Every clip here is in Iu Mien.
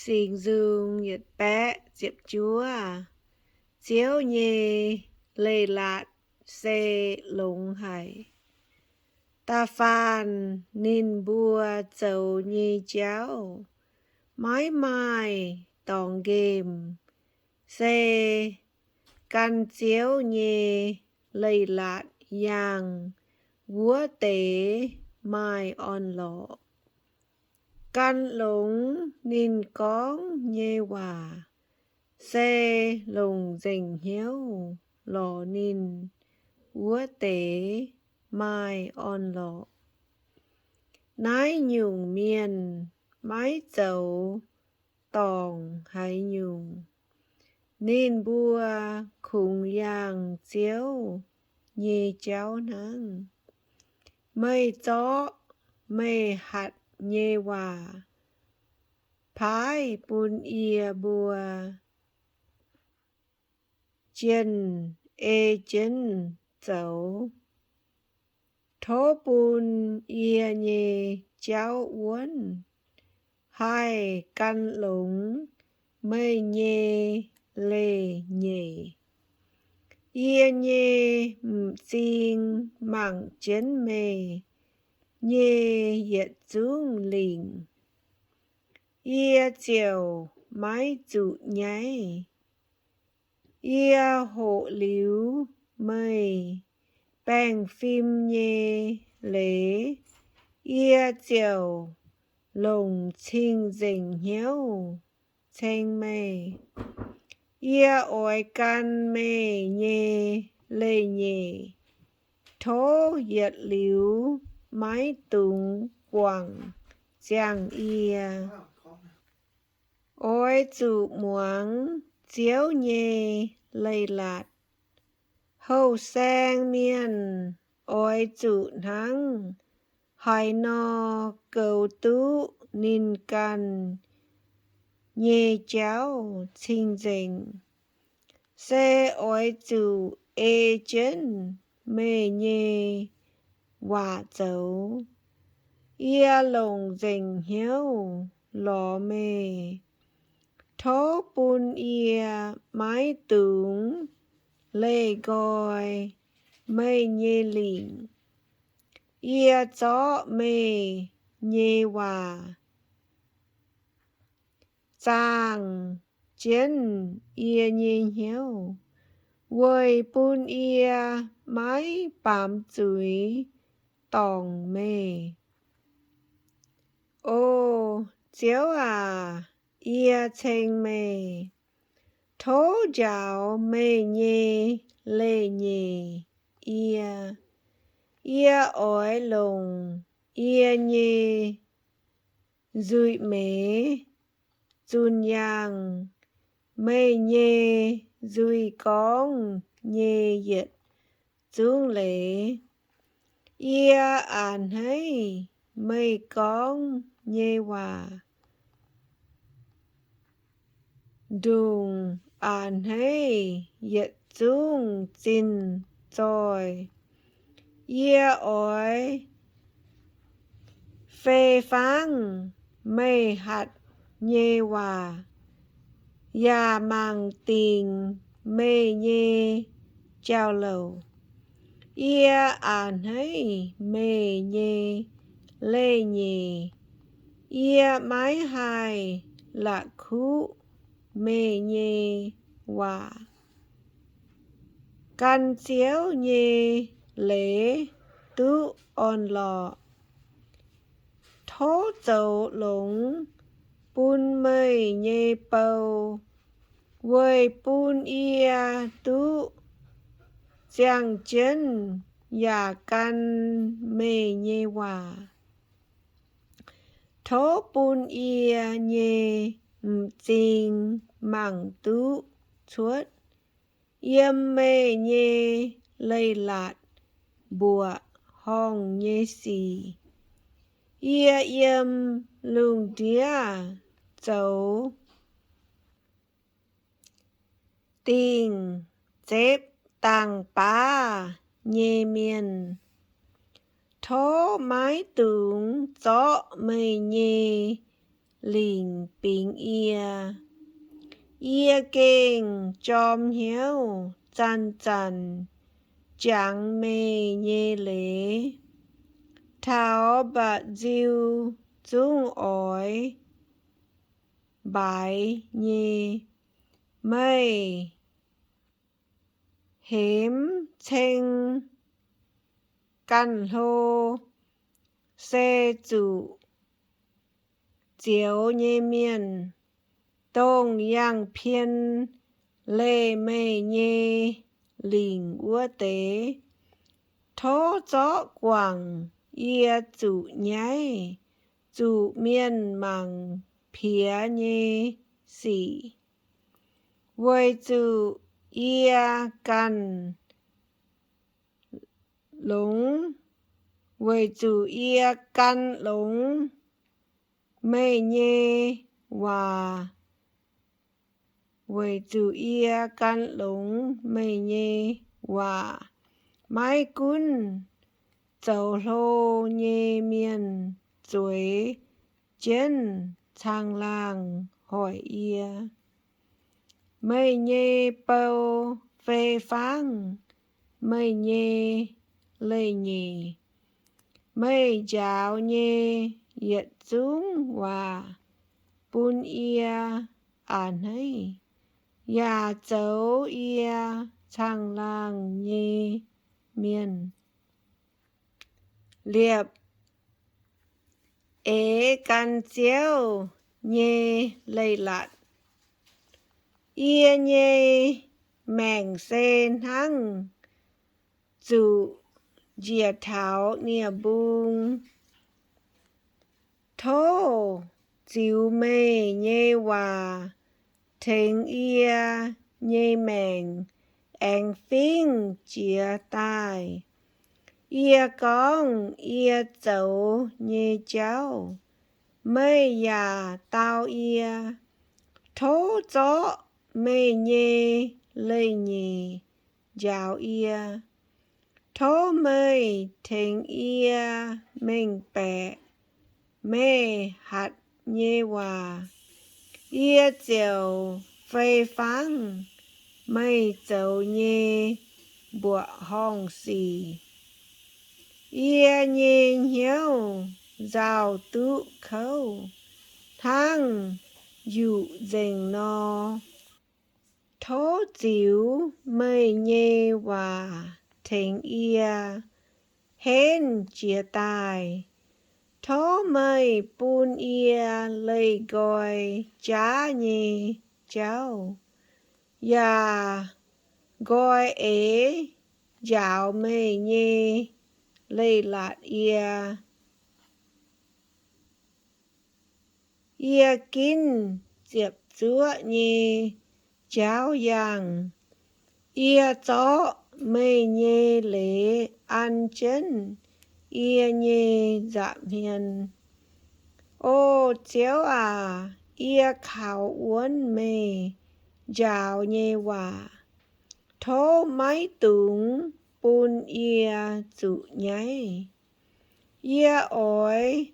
Singx Nzung yietc baeqv ziepc juov. Ziouv nyei leiz-latc se longx haic. Da'faanh ninh mbuo zoux nyei jauv maiv maaih dorngx nqemh, se gan Ziouv nyei leiz-latc yangh wuov deix maaih orn-lorqc. Gan longx ninh gorngv nyei waac se longc nzengc hnyouv lorz ninh wuov deix maaih orn-lorqc. Naaiv nyungc mienh maiv zoux dorngc haaix nyungc, ninh mbuo kungx yangh Ziouv nyei jauv hnangv. Meih zorqv meih hatc nyei waac paaiv bun yie mbuo jienh ei jienv zoux. Tov bun yie nyei jauv wuonv haih gan longx meih nyei leiz-nyeic. Yie nyei m'zing mangc jienv meih nyei yietc zungv lingc, yie ziouc maiv zuqc nyaiv. Yie hoqc liuz meih baengh fim nyei leiz, yie ziouc longc cing-nzengc hnyouv ceng meih. Yie oix gan meih nyei leiz-nyeic. Tov yietc liuz maiv dungx guangc ziangh yie. Oix zuqc muangx Ziouv nyei leiz-latc. Houh saeng mienh oix zuqc hnangv haaix nor goux duqv ninh ganh nyei jauv cing-nzengc, se oix zuqc ei jienv meih nyei waac zoux. Yie longc nzengc hnyouv lorz meih. Tov bun yie maiv dungx leih nqoi meih nyei lingc. Yie zorqv meih nyei waac zaangh jienv yie nyei hnyouv, weic bun yie maiv baamz zuiz dorngc meih. O Ziouv aac, yie ceng meih. Tov njaaux meih nyei leiz-nyeic yie. Yie oix longc yie nyei nzuih meix zunh yangh meih nyei nzuih gorngv nyei yietc zungv leiz. Yie a'hneiv meih gorngv nyei waac, ndongc a'hneiv yietc zungv zinh zoih. Yie oix fei fangv meih hatc nyei waac, yaac mangc dingc meih nyei jauv-louc. Yie a'hneiv meih nyei leiz-nyeic. Yie maiv haih la'kuqv meih nyei waac. Gan Ziouv nyei leiz duqv orn-lorqc. Tov zoux longx bun meih nyei bou, weic bun yie duqv ziangh jienv yaac gan meih nyei waac. Tov bun yie nyei m'zing mangc duqv cuotv yiem meih nyei leiz-latc mbuoqc horngh nyei sic. Yie yiem lungh ndiev zoux dingh zepv dangh baav nyei mienh, tov maiv dungx zorqv meih nyei lingc bingx yie. Yie gengh jorm hnyouv zanc-zanc jangx meih nyei leiz, taux mba'nziu zungv oix mbaaix nyei. Meih hemx ceng ganh hlo, se zuqc zioux nyei mienh, dongh yangh pien leih meih nyei lingc wuov deix. Tov zorqv guangc yie zuqc nyaiv, zuqc mienh mangc piex nyei sic, weic zuqc yie ganh longx, weic zuqc yie gan longx meih nyei waac, weic zuqc yie gan longx meih nyei waac. Maiv gunv zoux hlo nyei mienh zueiz jienv caangh laangh hoic yie. Meih nyei bou fei fangv, meih nyei leiz-nyeic, meih njaaux nyei yietc zungv waac bun yie a'hneiv, yaac zoux yie caangh laangh nyei mienh liepc eix gan Ziouv nyei leiz-latc. Yie nyei maengc se hnangv zuqc njiec taux nie-mbung. Tov ziux meih nyei waac tengx yie nyei maengc aengx fingx jiez daaih. Yie gorngv yie zoux nyei jauv, meih yaac dau yie. Tov zorqv meih nyei leiz-nyeic njaaux yie. Tov meih tengx yie mengh baeqc meih hatc nyei waac. Yie ziouc fei fangv meih zoux nyei mbuoqc horngh sic. Yie nyei hnyouv nzauh duqv kouv hnangv yuqc nzengc nor. Tov ziux meih nyei waac tengx yie henv jiez daaih. Tov meih bun yie leih nqoi jaav nyei jauv, yaac nqoi eix njaaux meih nyei leiz-latc yie. Yie ginv ziepc zuoqv nyei jauv yangh. Yie zorqv meih nyei leiz an jienv yie nyei nza'hmien. O Ziouv aac, yie kaux wuonv meih njaaux nyei waac. Tov maiv dungx bun yie zuqc nyaiv. Yie oix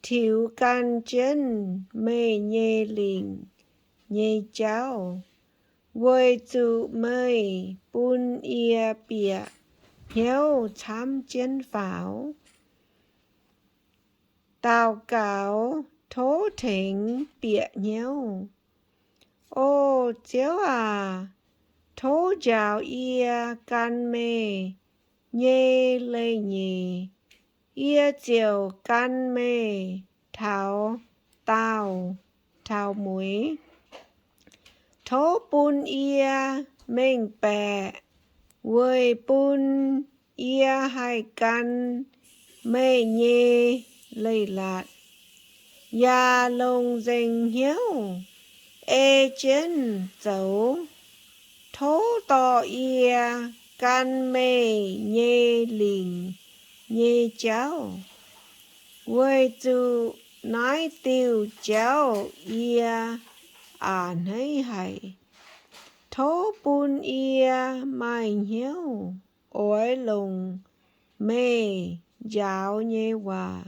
tiux gan jienv meih nyei lingc nyei jauv, weic zuqc meih bun yie bieqc hnyouv camv jienv faaux. Daux gaux tov tengx bieqc hnyouv. O Ziouv aac, tov njaaux yie gan meih nyei leiz-nyeic. Yie ziouc gan meih taux daauh taux mueiz. Tov bun yie mengh baeqc weic bun yie haih gan meih nyei leiz-latc, yaac longc nzengc hnyouv ei jienv zoux. Tov dorh yie gan meih nyei lingc nyei jauv, weic zuqc naaiv diuh jauv yie a'hneiv haic. Tov bun yie maaih hnyouv oix longc meih njaaux nyei waac.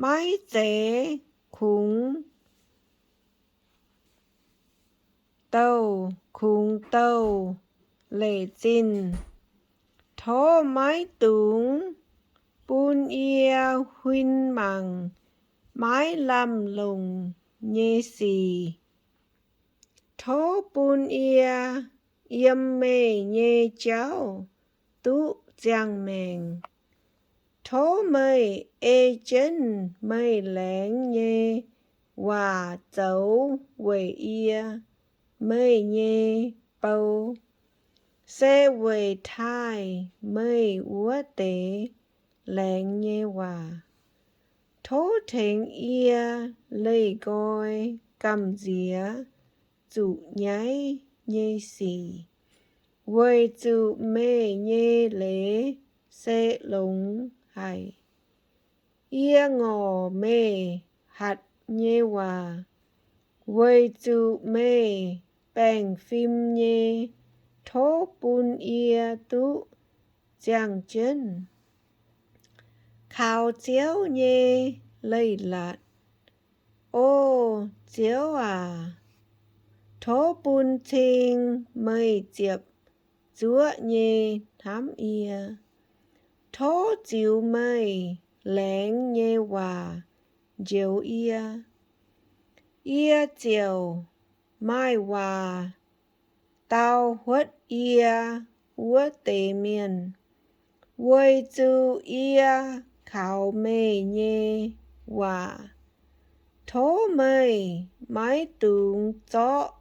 Maiv zeiz kungx douh, kungx douh leic zinh. Tov maiv dungx bun yie huin mangc maiv lamh longc nyei sic. Tov bun yie yiem meih nyei jauv duqv ziangh maengc. Tov meih ei jienv meih laengz nyei waac zoux weic yie. Meih nyei bou se weic taaih meih wuov deix laengz nyei waac. Tov tengx yie leih nqoi gamh nziex zuqc nyaiv nyei sic, weic zuqc meih nyei leiz se longx haic. Yie ngorc meih hatc nyei waac, weic zuqc meih baengh fim nyei. Tov bun yie duqv ziangh jienv kaux Ziouv nyei leiz-latc. O Ziouv aac, tov bun cing meih ziepc zuoqv nyei hnamv yie. Tov ziux meih laengz nyei waac njoux yie. Yie ziouc maaih waac dau huotv yie wuov deix mienh, weic zuqc yie kaux meih nyei waac. Tov meih maiv dungx zorqv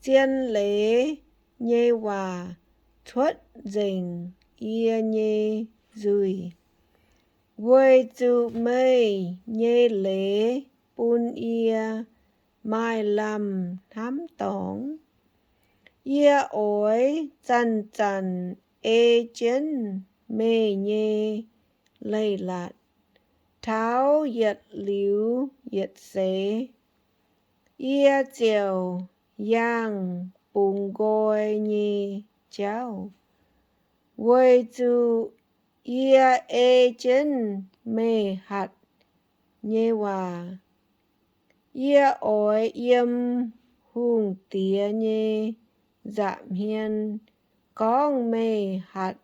zien leiz nyei waac cuotv nzengc yie nyei nzuih, weic zuqc meih nyei leiz bun yie maaih lamh hnamv dorngx. Yie oix zanc-zanc ei jienv meih nyei leiz-latc taux yietc liuz yietc seix. Yie ziouc yangh bungx nqoi nyei jauv, weic zuqc yie ei jienv meih hatc nyei waac. Yie oix yiem hungh diex nyei nza'hmien gorngv meih hatc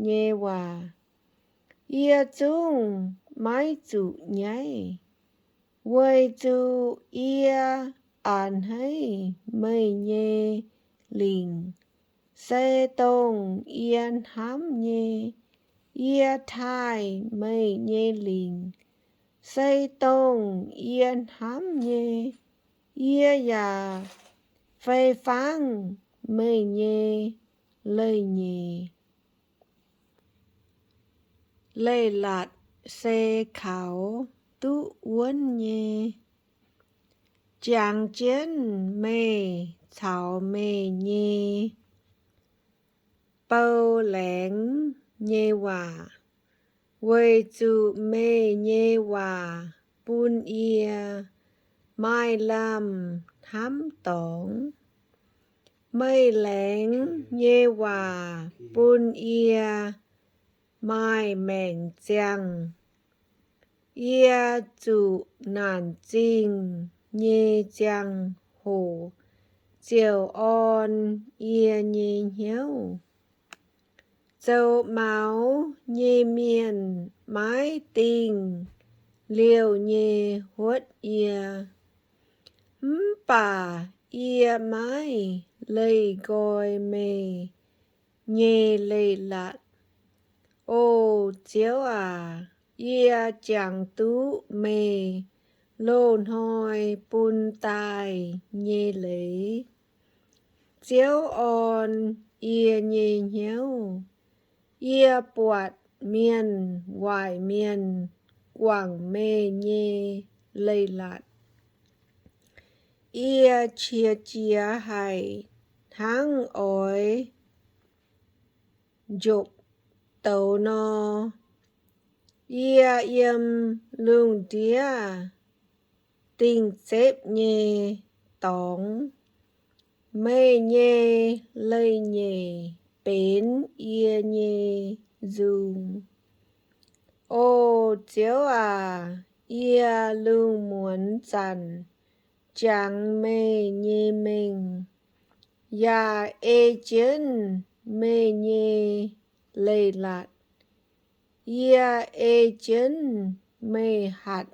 nyei waac. Yie zungv maiv zuqc nyaiv, weic zuqc yie a'hneiv meih nyei lingc, se dongh yie hnamv nyei. Yie taaih meih nyei lingc, se dongh yie hnamv nyei. Yie yaac fei fangv meih nyei leiz-nyeic. Leiz-latc se kaux duqv wuonv nyei. Jangx jienv meih caux meih nyei bou laengz nyei waac, weic zuqc meih nyei waac bun yie maaih lamh hnamv dorngx. Meih laengz nyei waac bun yie maaih maengc ziangh. Yie zuqc naanc zingh nyei ziangh hoc ziouc orn yie nyei hnyouv. Zoux maux nyei mienh maiv dingh liouh nyei huotv yie, mv baac yie maiv leih nqoi meih nyei leiz-latc. O Ziouv aac, yie jangx duqv meih loz-hnoi bun daaih nyei leiz. Ziouv orn yie nyei hnyouv. Yie buatc mienh waaic mienh guangc meih nyei leiz-latc. Yie qiex jiez haic hnangv oix njopc douz nor. Yie yiem lungh ndiev dingh zepv nyei dorngx. Meih nyei leiz-nyeic benx yie nyei nzung. O Ziouv aac, Yie lungh muonz zanc jangx meih nyei mengh, yaac ei jienv meih nyei leiz-latc. Yie ei jienv meih hatc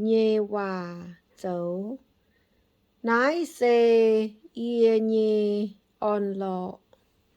nyei waac zoux. Naaiv se yie nyei orn-lorqc.